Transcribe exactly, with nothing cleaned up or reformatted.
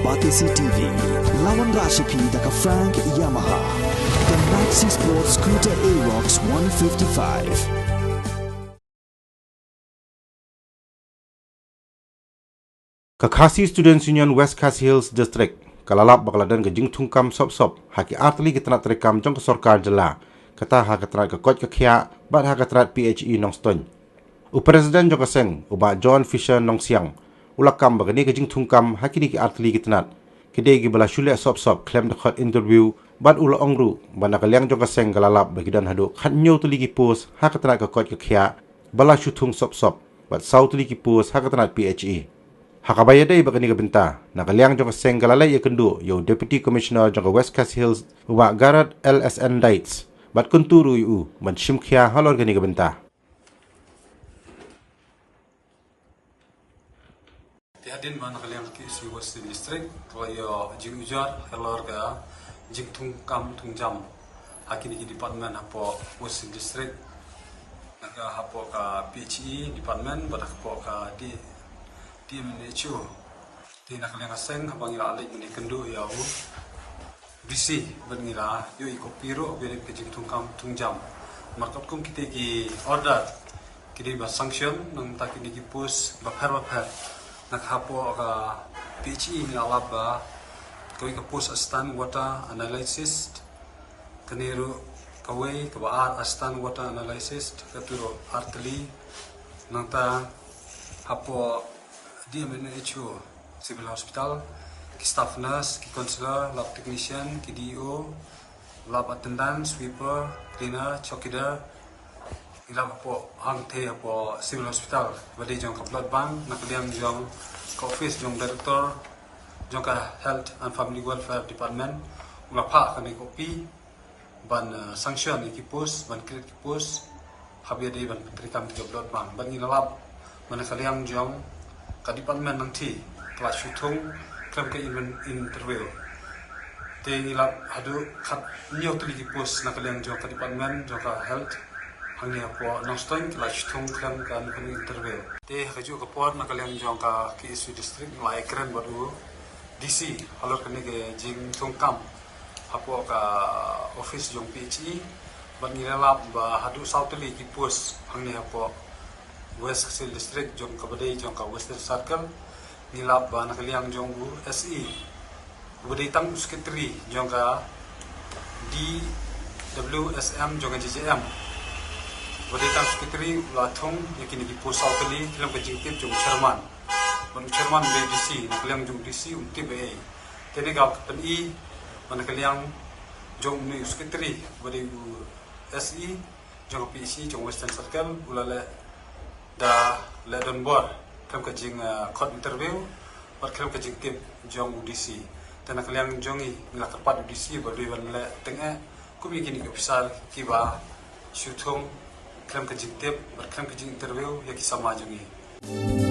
Batesi T V, lawan Rashipi da ka Frank Yamaha. The Maxi Sports Scooter Aerox one fifty-five. Ka Khasi Students Union West Khasi Hills District ka la lap ba ka la don ka jingthungkam sop sop ha ki artylli ki tnat treikam jong ka sorkar jylla, kata ha ka tnat ka koit ka khiah bad ha ka tnat P H E Nongstoiñ. U President jong ka seng, u Bah John Fisher Nongsiang, u la kam ba kane ka jingthungkam ha kine ki artylli ki tnat ki dei kiba la shu leh sop sop khlem da khot interview, bad u la ong ruh ba na ka liang jong ka seng ka la lap ba ki don haduh khathynñiew tylli ki post ha ka tnat ka koit ka khiah ba la shu thung sop sop, bad saw tylli ki post ha ka tnat P H E. Ha kaba ïadei bad kane ka bynta, na ka liang jong ka seng ka la leit ïakynduh ïa u Deputy Commissioner jong ka West Khasi Hills, u Bah Garod L S N Dietz, bad kyntu ruh ïa u ban shim khia halor kane ka bynta. Te hadien ba na ka liang ka K S U Western District ka la ïoh jingujar halor ka jingthungkam thungjam ha kine ki department hapoh Western District, na ka hapoh ka P H E department bad hapoh ka D-, D M N H O. Te na ka liang ka seng haba ngi la leit ban ïakynduh ïa u D C, bad ngi la ïoh i copy ruh ba dei ka jingthungkam thungjam. Namar katkum kita ki order, ki dei ba sanction na ka bynta kine ki post bapher bapher. Na ka hapoh ka P H E ngi la lap ba kawei ka post assistant water analysis, kane ruh kawei kaba ar assistant water analysis, katu ruh artylli. Nangta hapoh D M N H O, Civil Hospital, ki staff nurse, ki counselor, lab technician, ki D E O, lab attendant, sweeper, cleaner, chowkidar, i lab hapoh hangthie hapoh Civil Hospital, ba dei jong ka blood bank, na ka liang jong ka office jong director jong ka Health and Family Welfare Department, u la phah kane ka copy ban, eh, sanction ïa ki post, ban create ki post, haba ïadei ban pyntreikam ïa ka blood bank. Bad ngi la lap ba na ka liang jong ka department nangthie ka la shu thung khlem ka in-, interview. Te ngi lap haduh khathynñiew tylli ki post na ka liang jong ka department jong ka health hangne hapoh Nongstoiñ ka la shu thung khlem ka in-, interview. Te ha kajuh ka por na ka liang jong ka K S U district ngi la ïakren bad u D C halor kane ka jingthungkam hapoh ka office jong P H E, bad ngi la lap ba haduh saw tylli ki post hangne hapoh West Khasi Hills District jong kaba dei jong ka Western Circle. Ngi lap ba na ka liang jong u S E, uba dei tang u secretary jong ka D W S M jong ka J J M, uba dei tang secretary u la thung ïa kine ki post saw tylli khlem ka jingtip jong u chairman. Bad u chairman u dei D C, na ka liang jong u D C um tip ei ei. Te ne ka pyni ba na ka liang jong une u secretary uba dei u S E jong ka P H E jong Western Circle u la leh da leh donbor khlem ka jing, eh, khot interview bad khlem ka jingtip jong u D C. Te na ka liang jong ngi ngi la kyrpad u D C ba u dei ban leh tyngeh kum ïa kine ki officer kiba shu thung khlem ka jingtip bad khlem ka jing interview ïa ki samla jong ngi.